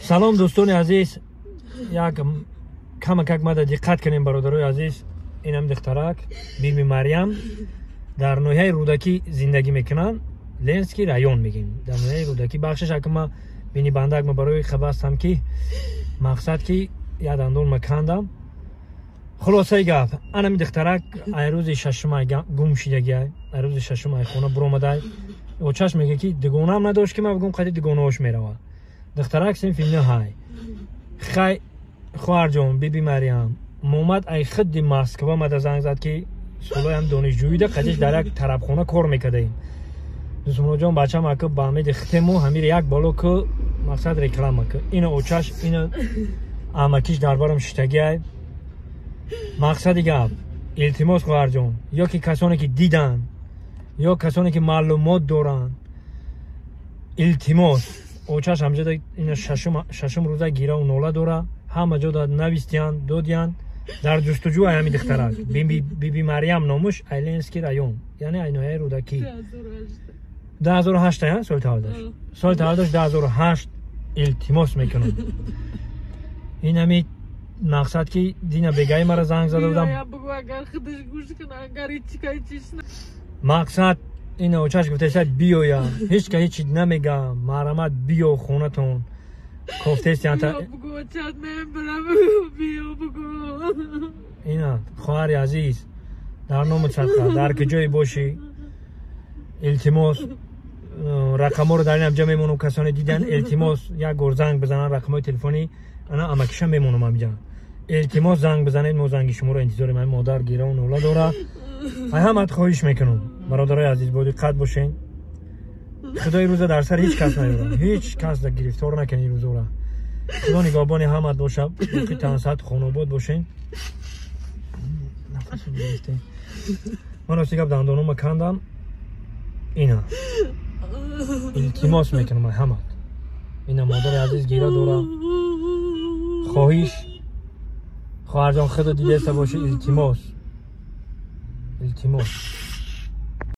Салом, дӯстони азиз, як камакак мада диққат кунем, бародарои азиз. Инам духтарак Биби Марьям дар ноҳияи Рӯдакӣ зиндагӣ мекунанд, Ленский район мегем, дар ноҳияи Рӯдакӣ. Бахшиш, акма бини бандак, ма барои хабастам ки мақсад ки як дандон ма кандам. Хулосаи гап, анами духтарак ай рӯзи шашумай гум шидагиай, ай рӯзи шашум ай хона буромадай. Очаш мега ки дугонаам надошт, ки ма бигум қади дугонаош мерава. Духтарак синфи нӯҳай. Хай, хоҳарҷон Биби Марьям, Момад ай хидди Москва мада занг зад, ки солоям донишҷӯида қадиш дар як тарабхона кор мекардаем. Дусмуноҷон, бачам ака ба амеди хитему ҳамир як боло ку мақсад реклама ку. Ина очаш, ина амакиш дар барам шиштагиай. Мақсади гап, илтимос, хоҳарҷон, ё ки касоне ки диданд, ё касоне ки маълумот доранд, илтимос. Очаш ҳамҷода ина шашум рӯза гираву нола дора, ҳама ҷо навистиянд, додиянд, дар ҷустуҷӯ ай ҳами духтарак Биби Марьям номуш, ай Ленский район, яъне ай ноҳияи Рӯдакӣ. 2008 соли таваллудаш, соли таваллудаш 2008. Илтимос мекунам, ин ҳами мақсад ки дина бегаи мара занг зада будам. Мақсад ина очаш гуфтеса биёя, ҳеч ка ҳечи намега, марҳамат, биё хонатон кофтестиянта. Ина, хоҳари азиз, дар номи садқа, дар куҷое бошӣ, илтимос, рақамҳоро дар ин ҳамҷа мемонам. Касоне дидан, илтимос, як гор занг бизананд. Рақамҳои телефонӣ ана амакиша мемонам ҳамҷа. Илтимос, занг бизанед, мо занги шуморо интизорем. Ай модар гираву нола дора. Ай ҳамат хоҳиш мекунам, бародарои азиз, бо диққат бошен. Худои рӯза дар сар ҳеҷ кас наёра, ҳеҷ кас гирифтор накунед ин рӯзора. Худо нигаҳбони ҳамат боша, боқи тансат хонобод бошен. Ман рости гап дандонома кандам. Ина илтимос мекунам ай ҳамат. Ина модари азиз гира дора. Хоҳиш, хоҳарҷон, худо дидеста бошӣ, илтимос, илтимос.